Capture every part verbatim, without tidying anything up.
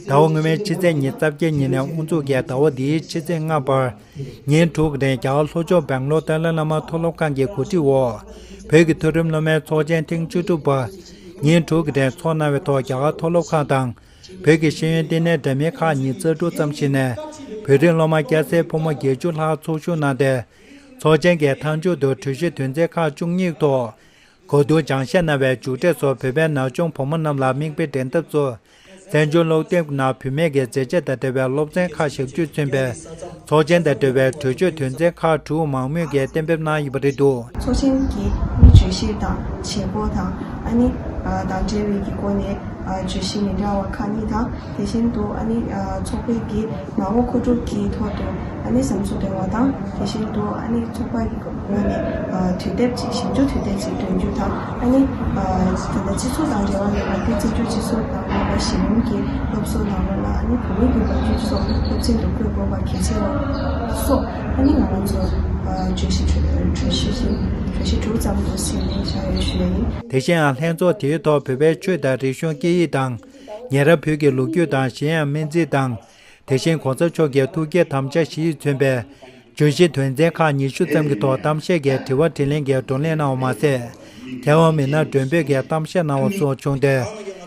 ཟླ་བ་སྔོན་མའི་ཕྱི་ཚེས་ཉི་ཤུ་རྩ་བརྒྱད་ཉིན་ནས་དབུ་འཛུགས་ཀྱིས་ཟླ་བ་འདིའི་ཕྱི་ཚེས་ལྔ་བར་ཉིན་དྲུག་རིང་རྒྱ་གར་ལྷོ་ཕྱོགས་སྦེང་ལོར་ཏཱ་ལའི་བླ་མ་མཐོ་སློབ་ཁང་གི་གོ་སྒྲིག་འོག་བོད་ཀྱི་མཐོ་རིམ་སློབ་མའི་ཚོགས་ཆེན་ཐེངས་བཅུ་དྲུག་པ་ཉིན་དྲུག་གི་རིང་འཚོགས་གནང་བའི་ཐོག་རྒྱ་གར་མཐོ་སློབ་ཁང་དང་། བོད་ཀྱི་ཤེས་ཡོན་བསྟི་གནས་འདྲ་མིན་ཁག་ཉི་ཤུ་རྩ་དྲུག་ཙམ་ཞིག་ནས་བོད་རིགས་སློབ་མ་སྐྱ་སེར་ཕོ་མོ་བརྒྱད་ཅུ་ལྷག་ཚོགས་ཞུགས་གནང་སྟེ། ཚོགས་ཆེན་གྱི་མཐའ་མཇུག་ཏུ་གྲོས་གཞི་དོན་ཚན་ཁག་བཅུ་གཉིས་ཐོག་གོ་བསྡུར་སྦྱང་བཤད་གནང་བའི་མཇུག་འབྲས་སོགས་བོད་པའི་ན་ཆུང་བུ་མོ་རྣམས་ལ་མིག་དཔེ་འགྲན་ཐབས་སུ་བཙན་བྱོལ་སློབ་དེབ་ནང་བུད་མེད་ཀྱི་མཛད་རྗེས་དང་འབྲེལ་བའི་སློབ་ཚན་ཁག་ཞེ་གཅིག་མཚོན་པའི་ཚོགས་ཆེན་དང་འབྲེལ་བའི་གྲོས་ཆོད་དོན་ཚན་ཁག་དྲུག་མང་མོས་ཀྱིས་གཏན་འབེབས་གནང་ཡོད་པ་རེད་འདུག་ཚོགས་ཆེན་གྱི་མི་བརྗོད་གཞི་དང་བྱེད་སྒོ་དང་ཨ་ནི་དང་འབྲེལ་བའི་གི་སྒོ་ནས་བརྗོད་གཞི་མི་འདྲ་བ་ཁག་གཉིས་དང་། དེ་བཞིན་དུ་ཨ་ནི་ཚོགས་པའི་གི་མ་འོངས་མཁོ་སྒྲུབ་ཀྱི་ཐོག་ཏུ་ཨ་ནི་བསམ་ཚུལ་འགྲེལ་བ་དང་། དེ་བཞིན་དུ་ཨ་ནི་ཚོགས་པ་གི་ངོས་ནས་དུས་དེབ་ཅིག་ཞིབ་འཇུག་དུས་དེབ་ཅིག་འདོན་རྒྱུ་དང་། ཨ་ནི་ད་ལྟ་སྤྱི་ཚོགས་དང་འབྲེལ་བ་ཡོད་པ་དེ་བཙན་བྱོལ་སྤྱི་ཚོགས་དང་ནང་པ་གཞི་རིམ་གྱི་སློབ་གསོ་ནང་ལོགས་ལ་ཨ་ནི་བོད་མི་གི་བབ་ཅོལ་སོགས་སློབ་ཚན་དུ་བཀོད་དགོས་པ་གལ་ཆེ་བ་སོགས་ཨ་ནི་ང་རང་ཚོ་གྲོས་གཞི་གྲོས་གཞི་གྲོས་གཞི་དྲུག་ཙམ་དུ་ཟིན་ནས་བཞག་ཡོད་ཞུ་ཡ་ཡིན། དེ་བཞིན་ཡང་ལྷན་ཚོགས་དེའི་ཐོག་བོད་པའི་ཆོས་དང་རིག་གཞུང་སྐད་ཡིག་དང་། ཉེ་རབས་བོད་ཀྱི་ལོ་རྒྱུས་དང་གཞན་ཡང་སྨན་རྩིས་དང་། དེ་བཞིན་གོང་ས་མཆོག་གི་ཐུགས་བསྐྱེད་དམ་བཅའ་བཞིས་མཚོན་པའི་བརྗོད་གཞི་དོན་ཚན་ཁག་ཉི་ཤུ་ཙམ་གྱི་ཐོག་གཏམ་བཤད་ཀྱི་དྲི་བ་དྲིས་ལན་གྱི་བགྲོ་གླེང་གནང་བ་མ་ཟད། མཁས་དབང་མི་སྣ་མགྲོན་འབོད་ཀྱིས་གཏམ་བཤད་གནང་བ་སོགས་བྱུང་སྟེ།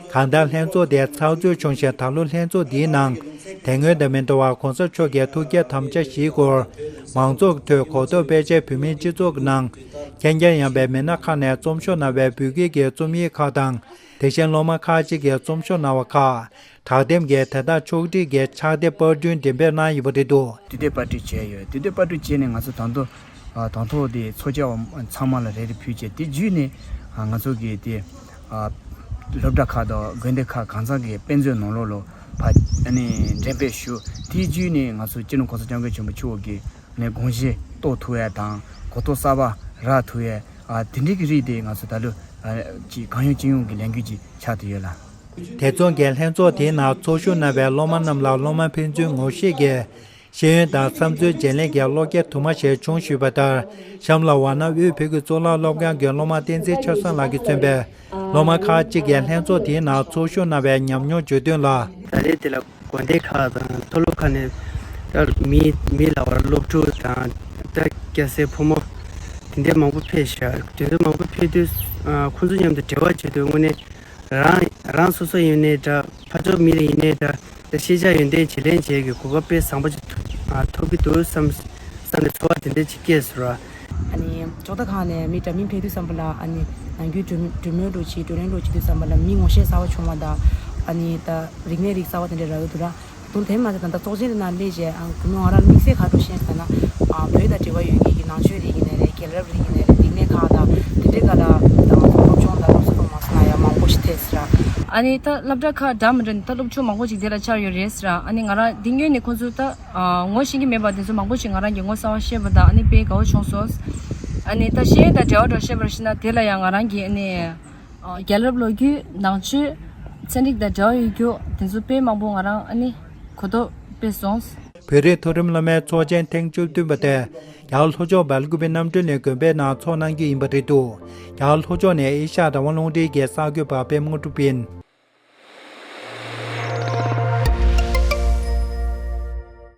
གང་ལྟར་ལྷན་ཚོགས་དེ་ཚགས་ཚུད་བྱུང་ཞིང་། ད་ལོ་ལྷན་ཚོགས་འདིའི་ནང་དེ་སྔོན་དང་མི་འདྲ་བར་གོང་ས་མཆོག་གི་ཐུགས་བསྐྱེད་དམ་བཅའ་བཞིའི་སྐོར་མང་ཚོགས་ཀྱི་ཁྲོད་གོ་རྟོགས་སྤེལ་ཆེད་བོད་མིའི་སྤྱི་ཚོགས་ཀྱི་ནང་མཁྱེན་རྒྱ་ཡངས་པའི་མི་སྣ་ཁག་ནས་རྩོམ་ཤོག་གནང་བའི་འབོད་སྐུལ་གྱི་རྩོམ་ཡིག་ཁག་དང་། དེ་བཞིན་སློབ་མ་ཁག་ཅིག་གིས་རྩོམ་ཤོག་གནང་བ་ཁག་དྲ་འདེམས་ཀྱིས་དེ་དག་ཕྱོགས་སྒྲིག་གིས་ཕྱག་དེབ་པར་སྐྲུན་འགྲེམས་སྤེལ་གནང་ཡོད་པ་རེད་འདུག་དུས་དེབ་པར་སྐྲུན་བྱས་ཡོད། དུས་དེབ་པར་སྐྲུན་བྱས་ནས་ང་ཚོ་དང་ཐོག་ཨ་དང་ཐོག་དེ་ཚོགས་བཅར་བ་ཚང་མ་ལ་རེ་རེ་ཕུལ་བྱས། དེ་བརྒྱུད་ནས་ཨ་ང་ཚོ་གི་དེ་ཨ་སློབ་གྲྭ་ཁག་དང་དགོན་སྡེ་ཁག་གང་ཚང་གི་དཔེ་མཛོད་ནང་ལོགས་ལ་ཕར་ཨ་ནི་འགྲེམས་སྤེལ་ཞུ། དེ་བརྒྱུད་ནས་ང་ཚོ་སྤྱི་ནོར་གོང་ས་སྐྱབས་མགོན་ཆེན་པོ་མཆོག་གི་ནས་དགོངས་བཞེད་རྟོགས་ཐུབ་ཡ་དང་། གོ་རྟོགས་གསར་པ་རག་ཐུབ་ཡ། ཨ་དེ་འདྲའི་གི་རིགས་དེ་ང་ཚོ་ད་ལོ་ཨ་ཅིག་གང་ཡོང་ཅི་ཡོང་གི་ལས་འགུལ་ཅིག་ཆགས་བསྡད་ཡོད་ལ། དེ་མཚུངས་ཀྱི་ལྷན་ཚོགས་དེའི་ནང་ཚོགས་ཞུགས་གནང་བའི་སློབ་མ་རྣམས་ལ་སློབ་མ་ཕན་ཚུན་ངོ་ཤེས་ཀྱིས་ཤེས་ཡོན་དང་བསམ་ཚུལ་བརྗེ་ལེན་གྱི་བློ་སྐྱེད་དུ་མ་ཞིག་བྱུང་ཞུས་པ་ལྟར། གཤམ་ལ་ཝཱ་ཎ་དབུས་བོད་ཀྱི་གཙུག་ལག་སློབ་ཁང་གི་སློབ་མ་བསྟན་འཛིན་ཆོས་བཟང་ལགས་ཀྱིས་མཚོན་པའི་སློབ་མ་ཁག་ཅིག་གིས་ལྷན་ཚོགས་དེའི་ནང་ཚོགས་ཞུགས་གནང་བའི་ཉམས་མྱོང་བརྗོད་དོན་ལ། ད་རེས་དེ་ལ་དགོན་སྡེ་ཁག་དང་མཐོ་སློབ་ཁག་ནས་ད་མི་མི་ལ་བར་སློབ་ཕྲུག་དང་ད་སྐྱ་སེར་ཕོ་མོ་དེ་འདྲ་མང་པོ་ཕེབས་ཤག་དེ་ཚོ་མང་པོ་ཕེབས་དུས་ཨ་ཁོང་ཚོ་མཉམ་དུ་འབྲེལ་བ་བྱེད་དུས་དངོས་གནས་རང་རང་སོ་སོ་ཡིན་ནའི་འདྲ། ཕར་ཕྱོགས་མི་ལ་ཡིན་ནའི་འདྲ། ད་ཤེས་བྱ་ཡོན་ཏན་བརྗེ་ལེན་བྱེད་ཀྱི་གོ་སྐབས་དཔེ་བཟང་པོ་ཅིག་ཐོབ་ཨ་ཐོབ་ཀྱི་འདུག་བསམ་བསམ་ནས་ཚོར་བ་དེ་འདྲ་ཅིག་སྐྱེས་སོང་ར། ཨ་ནི་ཅོག་ཙེ་ཁང་ནས་མི་འདྲ་མིན་ཕེབས་དུས་ཙམ་པ་ལ། ཨ་ནི་ནམ་རྒྱུན་གྲོས་གྲོས་མོལ་འདྲ་བྱེད། བགྲོ་གླེང་འདྲ་བྱེད་དུས་ཙམ་པ་ལ་མི་ངོ་ཤེས་གསར་པ་བྱུང་བ་དང་། ཨ་ནི་ད་རིག་གནས་རིགས་གསར་པ་དེ་འདྲ་རག་གི་འདུག་ར། དོན་དེ་མ་ཟད་ད་ལྟ་ཚོགས་ཆེན་དེ་ནང་སླེབས་རྗེས་ཨ་ནི་ང་རང་དམིགས་བསལ་ག་རེ་ཤེས་ཟེར་ན། ཨ་བོད་དང་འབྲེལ་བ་ཡོད་མཁན་གྱི་ནང་ཆོས་རིག་ཡིན་ནའི་རེད། རྒྱལ་རབས་རིག་ཡིན་ནའི་རེད། རིག་གནས་ཁག་དང་དེ་འདྲའི་སྒང་ལ་ད་ང་ཚོ་སློབ་སྦྱོང་དང་སློབ་གསོ་གཏོང་མ་སོང་ན་ཡང་མང་པོ་ཞིག་ཐེབས་སྲིད་ར། ཨ་ནི་ད་སློབ་གྲྭ་ཁག་འདྲ་མི་འདྲ་ནས་ད་སློབ་ཕྲུག་མང་པོ་ཞིག་དེ་ལ་བཅར་ཡོད་རེད་ཟེར་ར། ཨ་ནི་ང་རང་འདི་སྔོན་ནས་ཁོང་ཚོ་ད་ཨ་ངོ་ཤེས་ཀྱི་མེད་པ་དེ་ཚོ་མང་པོ་ཞིག་ང་རང་གིས་ངོ་གསར་བ་ཤེས་པ་དང་། ཨ་ནི་དཔེ་དགའ་བོ་བྱུང་སོང་། ཨ་ནི་ད་ཤེས་ཡོན་དང་འབྲེལ་བ་འདྲ་བཤད་པར་ཤེས་ན་དེ་ལ་ཡང་ང་རང་གིས་ཨ་ནི་ཨ་རྒྱལ་རབས་ལོ་རྒྱུས། ནང་ཆོས། ཚན་རིག་དང་འབྲེལ་བ་ཡོད་རྒྱུ་དེ་ཚོ་དཔེ་མང་པོ་ང་རང་ཨ་ནི་གོ་རྟོགས་སྤེལ་སོང་། བོད་རིགས་མཐོ་རིམ་སློབ་མའི་ཚོགས་ཆེན་ཐེངས་བཅུ་བདུན་པ་དེ་རྒྱ་གར་ལྷོ་ཕྱོགས་སྦེལ་ཀུ་པེ་གནམ་གྲུ་གླིང་དགོན་པའི་ནང་འཚོགས་གནང་རྒྱུ་ཡིན་པ་རེད་འདུག་རྒྱ་གར་ལྷོ་ཕྱོགས་ནས་ཨེ་ཤ་ཡ་རང་དབང་རླུང་འཕྲིན་གྱི་གསར་འགོད་པ་པད་མ་དངོས་གྲུབ་ཡིན།